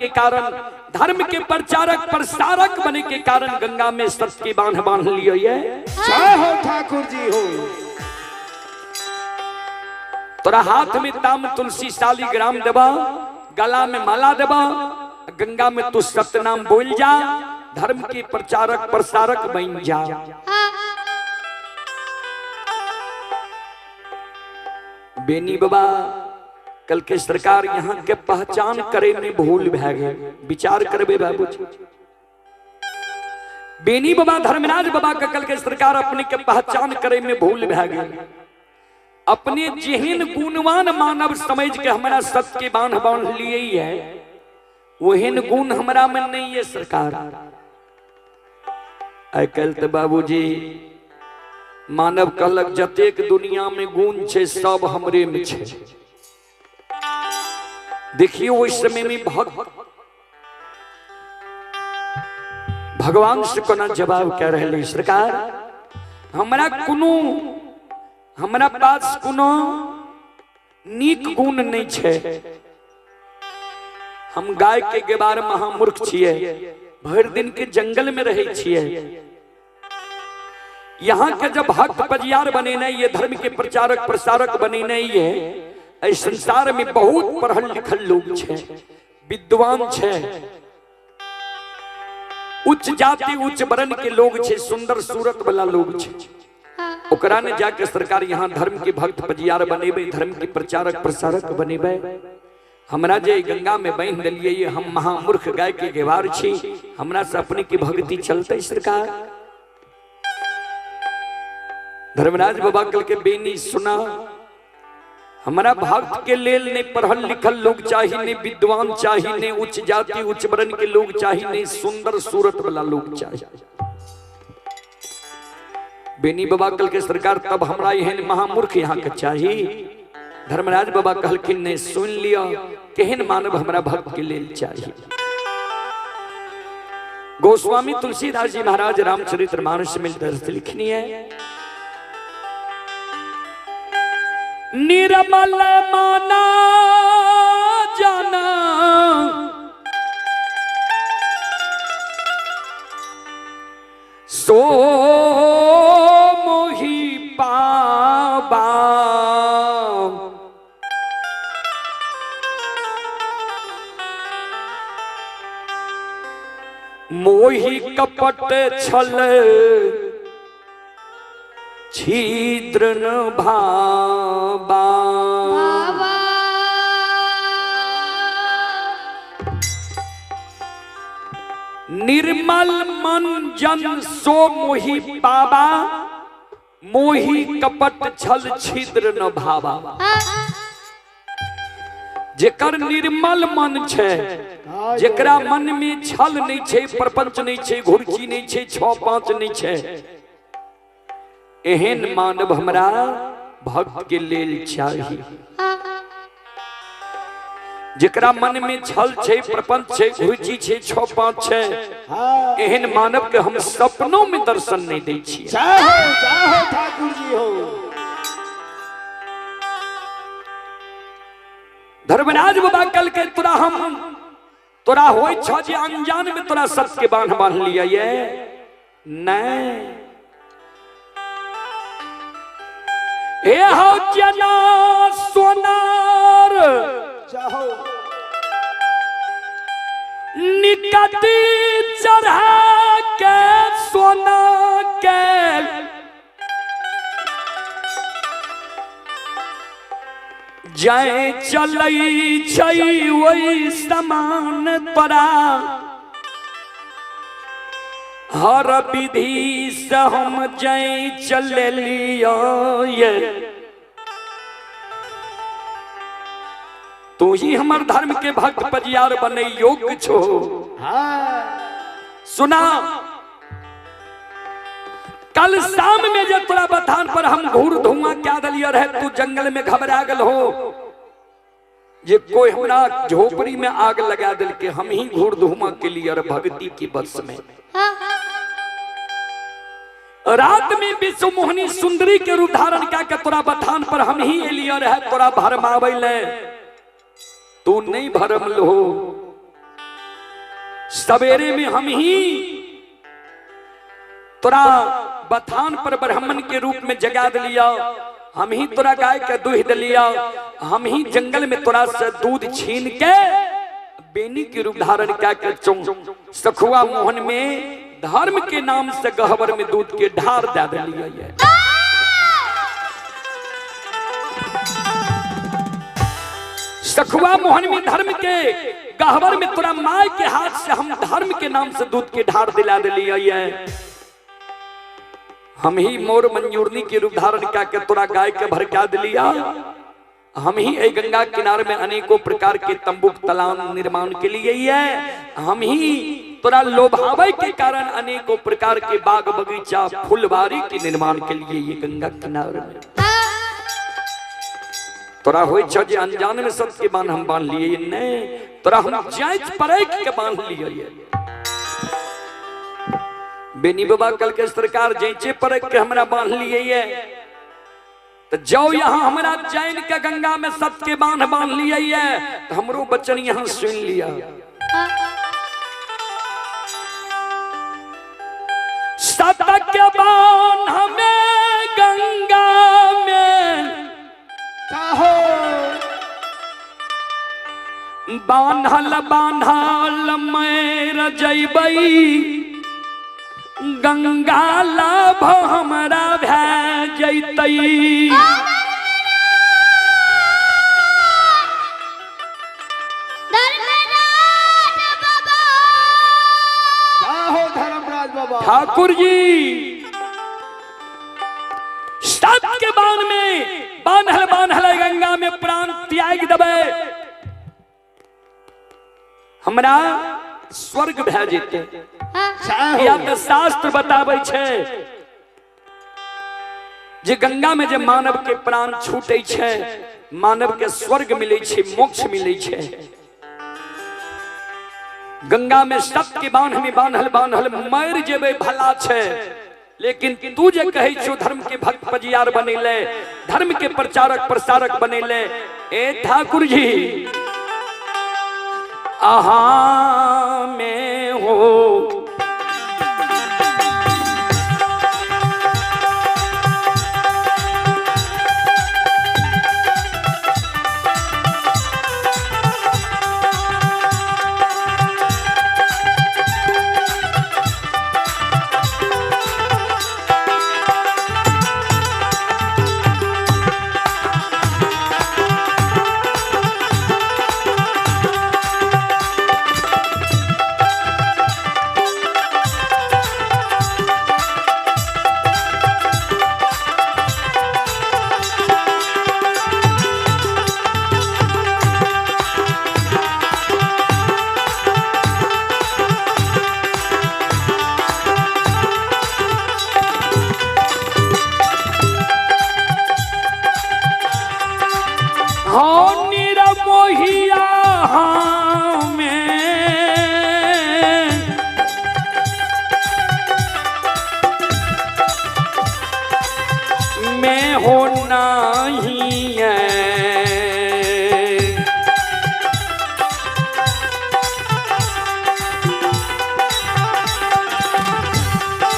के कारण, धर्म के प्रचारक प्रसारक बने के कारण गंगा में सत्य के बांध बांध लियो ये। जय हो ठाकुर जी हो। तोरा हाथ में ताम तुलसी शालिग्राम देबा, गला में माला देबा, गंगा में तू सत्यनाम बोल जा, धर्म के प्रचारक प्रसारक बन जा। बेनी बाबा कल के सरकार यहाँ के पहचान करे में भूल भै गए। विचार करबे बाबूजी। बेनी बाबा धर्मराज बाबा के कल के सरकार अपने के पहचान करे में भूल भै गए। अपने जेहन गुणवान मानव समझ के हमरा सत्य के बांध बांध लिए ही है, ओहन गुण हमरा में नहीं है सरकार। आइ काल्हि तऽ बाबूजी मानव कहलक जतेक दुनिया में गुण छै सब हमरे में छै। देखियो ओहि समय में भक्त भगवान से कोना जवाब कह रहले, सरकार हमरा कोनो, हमरा पास कोनो नीक गुण नहीं छै, हम गाय के गेबार महामूर्ख छियै, भरि दिन के जंगल में रहै छियै। यहाँ के जब भक्त पजियार बने नहीं ये, धर्म के प्रचारक प्रसारक बने नहीं ये, एहि संसार में बहुत पढ़ल लिखल लोग छे, विद्वान छे, उच्च जाति उच्च वर्ण के लोग छे, सुंदर सूरत वाला लोग छे, ओकरा ने जाके सरकार यहाँ धर्म के भक्त पजियार बनेबे, धर्म के प्रचारक प्रसारक बनेबे। हमरा जे गंगा में बांधि देलियै, हम महामूर्ख गाय के गेवार छी, हमरा से अपने की भक्ति चलते सरकार। धर्मराज बाबा कल के बेनी सुना, हमरा भक्त के लेल नहीं पढ़ल लिखल लोग चाहिए, नहीं विद्वान चाहिए, नहीं उच्च जाति उच्च वर्ण के लोग चाहिए, नहीं सुंदर सूरत वाला लोग चाहिए। बेनी बाबा कल के सरकार तब हमरा एहन महामूर्ख यहाँ के चाहिए। धर्मराज बाबा कहलखिन नहीं सुन लिया, केहन मानव हमरा भक्त के लेल चाहिए। गोस्वामी तुलसीदास जी महाराज रामचरित्र मानस में दर्श लिखनी है, निर्मल माना जाना सो मोहि पाबा, मोहि कपट छल छिद्र न भाबा। निर्मल मन जन सो मोहि पाबा, मोहि कपट छल छिद्र न भावा। जेकर निर्मल मन छै, जेकरा मन में छल नहीं छै, प्रपंच नहीं छै, घुर्ची नहीं छै, 6 5 नहीं छै, एहन मानव हमरा भक्त के लेल चाही। जेकरा मन में छल छै, प्रपंच छै, घुर्ची छै, 6 5 छै, एहन मानव के हम सपनों में दर्शन नहीं दै छियै। जय हो, जय हो ठाकुर जी हो। धर्मराज बाबा कल के तोरा हम तोरा होई छ जे अनजान में तोरा सत्य के बांध बांध लिया ये नहीं। हे हो जना सोनार निकट चढ़ा के सोना के जय चलै छै ओहि समान तोरा, हर विधि से हम जय चललियो ये। तू ही हमर धर्म के भक्त पजियार बने योग्य छो। सुना, कल शाम में जब तोरा बथान पर हम घूर धुआं क्या दलिया रहे, तू जंगल में घबरा गल हो जे कोई हमरा झोपड़ी में आग लगा दिल के, हम ही घूर धुआं के लिए भक्ति की बस में। रात में विश्व मोहनी सुंदरी के रूप धारण क्या के तोरा बथान पर हम ही एलिया रहे, तोरा भरमावे ले, तू नहीं भरम लो। सवेरे में हम ही तोरा बथान पर ब्राह्मण के रूप में जगा दिलिया, हम ही तोरा गाय के दूध दिलिया, हम ही जंगल में तोरा से दूध छीन के बेनी के रूप धारण क्या के सखुआ मोहन में धर्म के नाम से गहबर में दूध के ढार दे दिलिया। सखुआ मोहन में धर्म के गहबर में तोरा माय के हाथ से हम धर्म के नाम से दूध के ढार दिला दिलिया। हम ही मोर मंजूरनी के रूप धारण क्या के तोरा गाय के भरका दिलिया। हम ही ए गंगा किनारे में अनेकों प्रकार के तंबू तलान निर्माण के लिए है। हम ही तोरा लोभावे के कारण अनेकों प्रकार के बाग बगीचा फुलवारी के निर्माण के लिए ये गंगा किनारे में तोरा हो जे अनजान में सत्य के बांध हम बांध लिए नहीं, तोरा हम जांच परख के बांध लिए। बेनी बाबा कल के सरकार जांचे परख के हमरा बांध लिए, तो जाओ यहाँ हमरा जैन के गंगा में सत्य के बांध बांध लिए, तो हमरो बचन यहाँ सुन लिया। सत्य के बांध हमें गंगा में बांधल बांधल मैं जैबई, गंगा लाभ हमरा भै जैतई। ठाकुर जी सत के बांध में बांधल बांधल गंगा में प्राण त्याग देबै, हमरा स्वर्ग भै जेतै। या तो शास्त्र बताबै छै जे गंगा में जे मानव के प्राण छूटे छै, मानव के स्वर्ग मिले छै, मोक्ष मिले छै। गंगा में सत्य के बांध में बांधल बांधल मर जेबै भला छै, लेकिन तू जे कहै छो धर्म के भक्त पजियार बनेले, धर्म के प्रचारक प्रसारक बनेले, ए ठाकुर जी आहा में हो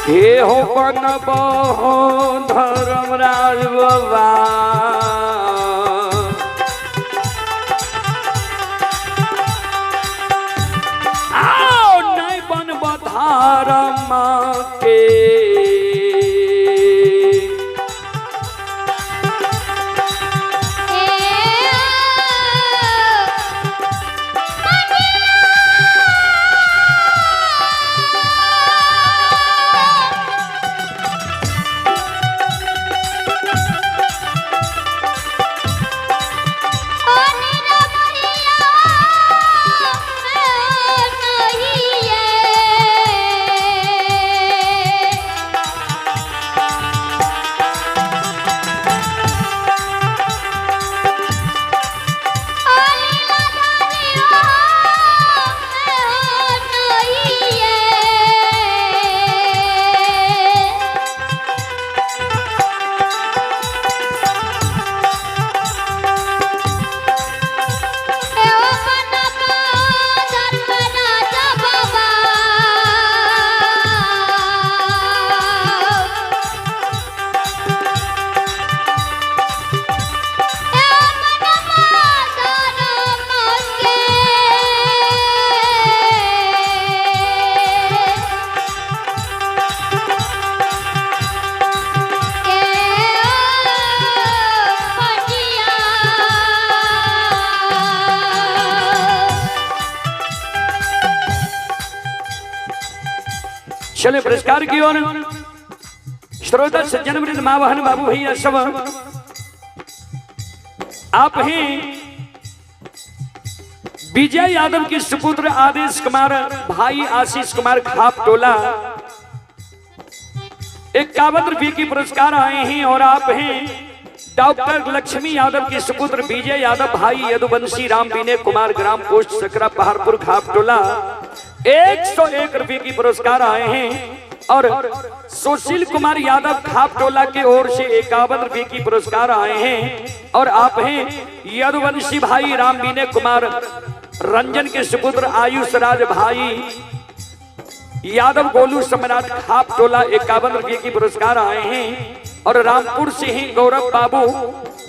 हे हो बनबो हो धर्मराज बाबा, आओ नहीं बनबो धर्म के। चले पुरस्कार की ओर। श्रोता सज्जन वृंद माँ बहन बाबू भैया सब आप हैं विजय यादव के सुपुत्र आदेश कुमार भाई आशीष कुमार खाप टोला 51 रुपये की पुरस्कार आए हैं। और आप हैं डॉक्टर लक्ष्मी यादव के सुपुत्र विजय यादव भाई यदुवंशी राम विनय कुमार ग्राम पोस्ट सकरा पहाड़पुर खाप टोला 101 रुपये की पुरस्कार आए हैं। और सुशील कुमार यादव खाप टोला के ओर से 51 रुपये की पुरस्कार आए हैं। और आप हैं यदुवंशी भाई राम विनय कुमार रंजन के सुपुत्र आयुष राज भाई यादव गोलू सम्राट खाप टोला 51 रुपये की पुरस्कार आए हैं। और रामपुर से ही गौरव बाबू,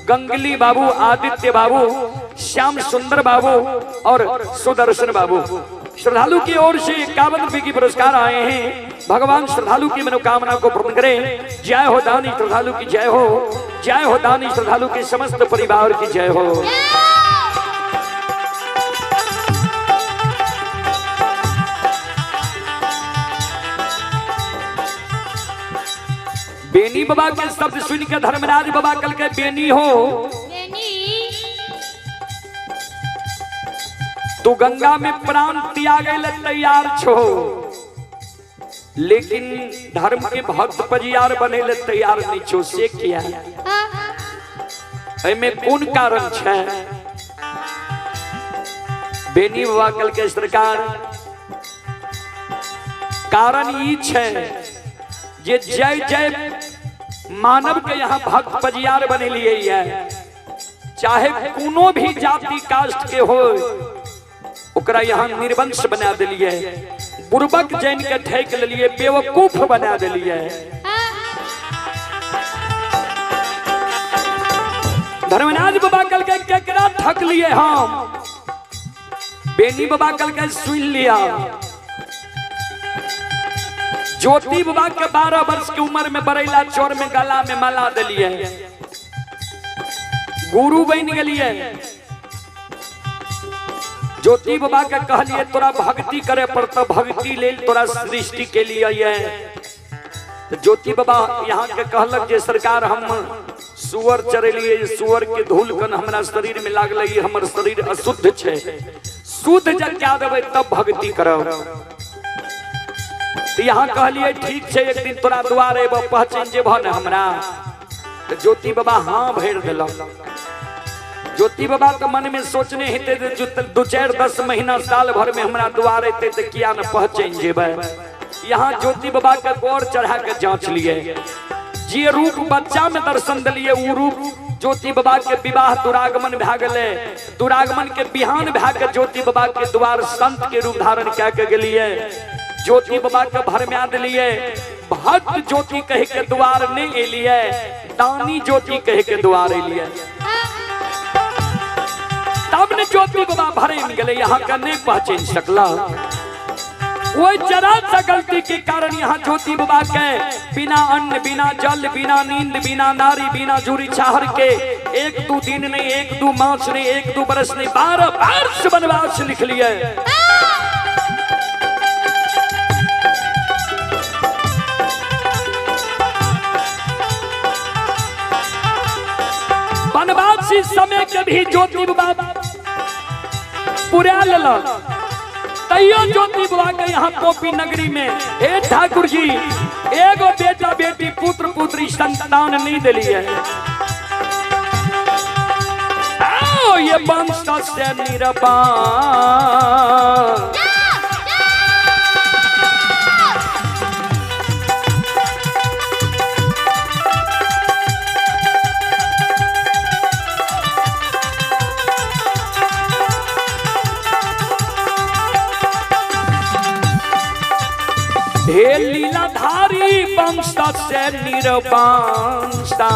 गंगली बाबू, आदित्य बाबू, श्याम सुंदर बाबू और सुदर्शन बाबू श्रद्धालु की ओर से 51 रुपये की पुरस्कार आए हैं। भगवान श्रद्धालु की मनोकामना को पूर्ण करें। जय हो दानी श्रद्धालु की जय हो, जय हो दानी श्रद्धालु के समस्त परिवार की जय हो। बेनी बाबा के शब्द सुन के धर्मराज बाबा कल के बेनी हो तू गंगा में प्राण त्यागे ले तैयार छो, लेकिन धर्म के भक्त पजियार बने ले तैयार नहीं छो, से किया एमे कोन कारण छे? बेनी बाबा कल के सरकार कारण ई छे जे जय जय मानव के यहाँ भक्त पजियार बने लिए है, चाहे कोनो भी जाति कास्ट के हो ओकरा यहाँ निर्वंश बना दिलिए, बुर्बक जैन के ठेक लिए, बेवकूफ बना दिलिए। धर्मराज बाबा कल के केकरा ठक लिए हम? बेनी बाबा कल के सुन लिया। ज्योति बाबा के 12 वर्ष की उम्र में बरेला चोर में गला में माला दिलिए, गुरु बन गलिए। ज्योति बाबा के कहलिए तोरा भक्ति करे पड़ता, भक्ति लेल तोरा सृष्टि के लिए है। तो ज्योति बाबा यहाँ के कहलक जे सरकार हम सुअर चरेलिए, सुअर के धूल कन हमरा शरीर में लागल, हमर शरीर अशुद्ध छे, शुद्ध जब क्या देबै तब भक्ति करब। तो यहाँ कहलिए ठीक छे, एक दिन तोरा द्वार एबो पहचान जेबह ने हमरा। तो ज्योति बाबा हाँ भरि देलक। ज्योति बाबा के मन में सोचने हेतै जे 2-4 10 महीना साल भर में हमरा द्वार एतै तऽ किया न पहचान जेबै। यहाँ ज्योति बाबा के गौर चढ़ा के जांच लिए, जे रूप बच्चा में दर्शन दिलिए उ रूप ज्योति बाबा के विवाह दुरागमन भए गेलै। दुरागमन के बिहान भए के ज्योति बाबा के द्वार संत के रूप धारण कए के गेलिए, ज्योति बाबा के भरमा दिलिए। भक्त ज्योति कह के द्वार नहीं एलिए, दानी ज्योति कह के द्वार एलिए। तब ने ज्योति बाबा भरे गेले, यहाँ का नहीं पहचान सकला। वही जरा सा गलती के कारण यहाँ ज्योति बाबा के बिना अन्न बिना जल बिना नींद बिना नारी बिना जुरी छाहर के 1-2 दिन नहीं, 1-2 मास नहीं, 1-2 बरस नहीं, 12 वर्ष वनवास लिख लिए। वनवासी समय के भी ज्योति बाबा पुरा लेलक, तैयो ज्योति बाबा के यहाँ पोपी नगरी में हे ठाकुर जी एगो बेटा बेटी पुत्र पुत्री संतान नहीं दिलिए। आओ ये वंश से निरपान हे लीलाधारी वंश से निर्वंशा।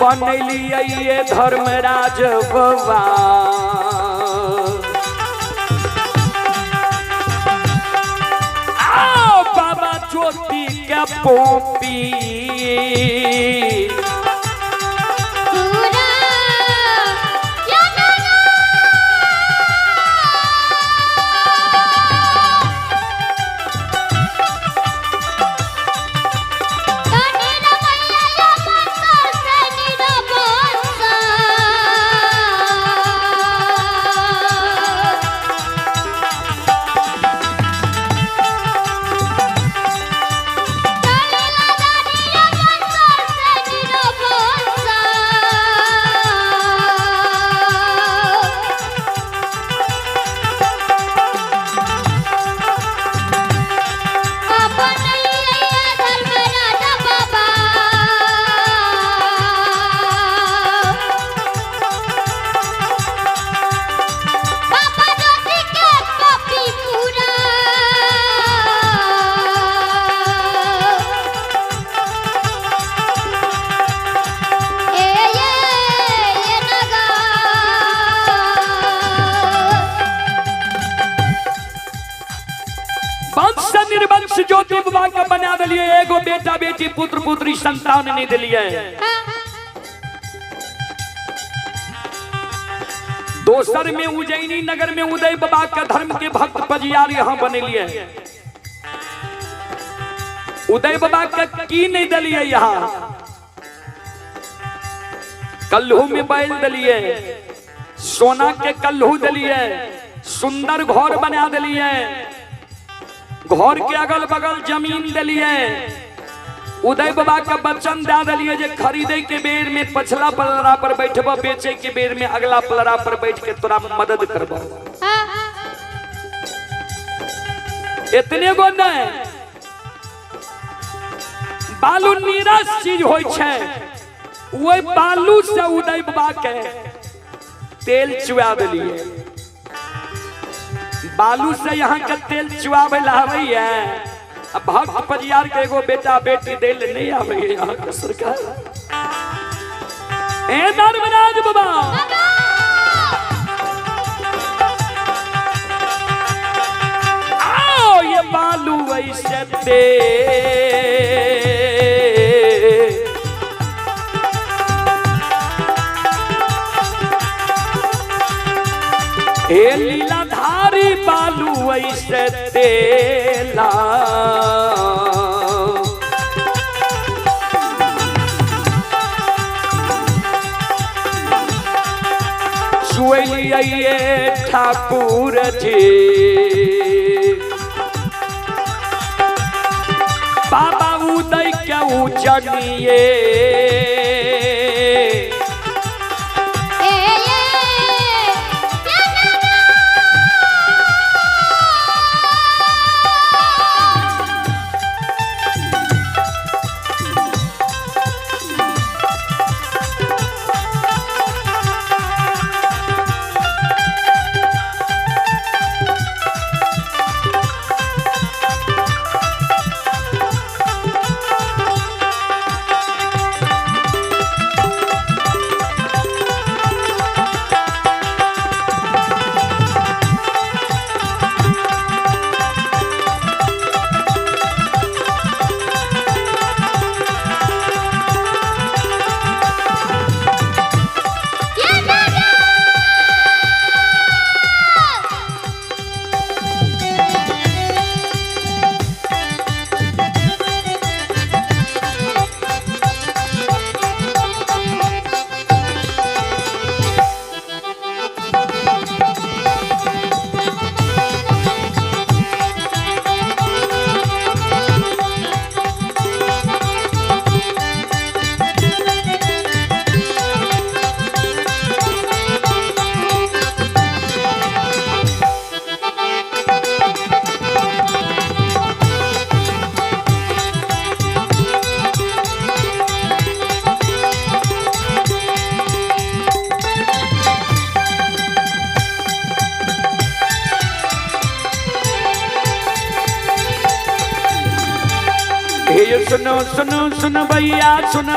बनलिए धर्मराज बाबा, आओ बाबा ज्योति के पोपी। बाबा के बना दिलिए, एगो बेटा बेटी पुत्र पुत्री संतान नहीं दिलिए। दोसर में उज्जैनी नगर में उदय बाबा के धर्म के भक्त पजियार यहाँ बनेलिए। उदय बाबा के की नहीं दिलिए, यहाँ कल्हू में बैल दिलिए, सोना के कल्हू दिलिए, सुंदर घर बना दिलिए, घर के अगल बगल जमीन दिलिए। उदय बाबा का वचन दे दिलिए जे खरीदे के बेर में पछला पलड़ा पर बैठब, बेचे के बेर में अगला पलड़ा पर बैठ के तोरा मदद करब। इतने गो नहीं, बालू नीरस चीज होय छै, वही बालू से उदय बाबा के तेल चुआ दिलिए। बालू से यहाँ के तेल चुआवे ला आबैया, भक्त परियार के एगो बेटा बेटी देल नहीं आवे यहाँ के सरकार। ए धर्मराज बाबा, आओ ये बालू ऐसे ते ए लीलाधारी बालू ऐसे तेला। चुअलिए ठाकुर जी, बाबा उदय के उजनिए। सुनो सुनो सुनो भैया सुनो,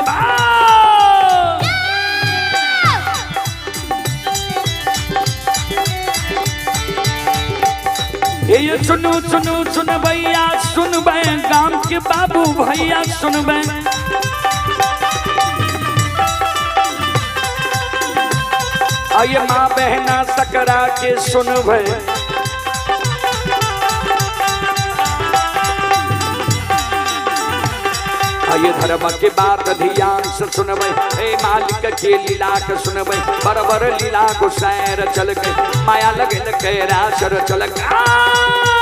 ये सुनो सुनो सुनो भैया सुनबे, गाम के बाबू भैया सुनबे। आये माँ बहना सकरा के सुनबे, ये धर्म के बात ध्यान से सुनबे, हे मालिक के लीला के सुनबे। बरबर लीला गोसैर चल के माया लगल के रासर चल के।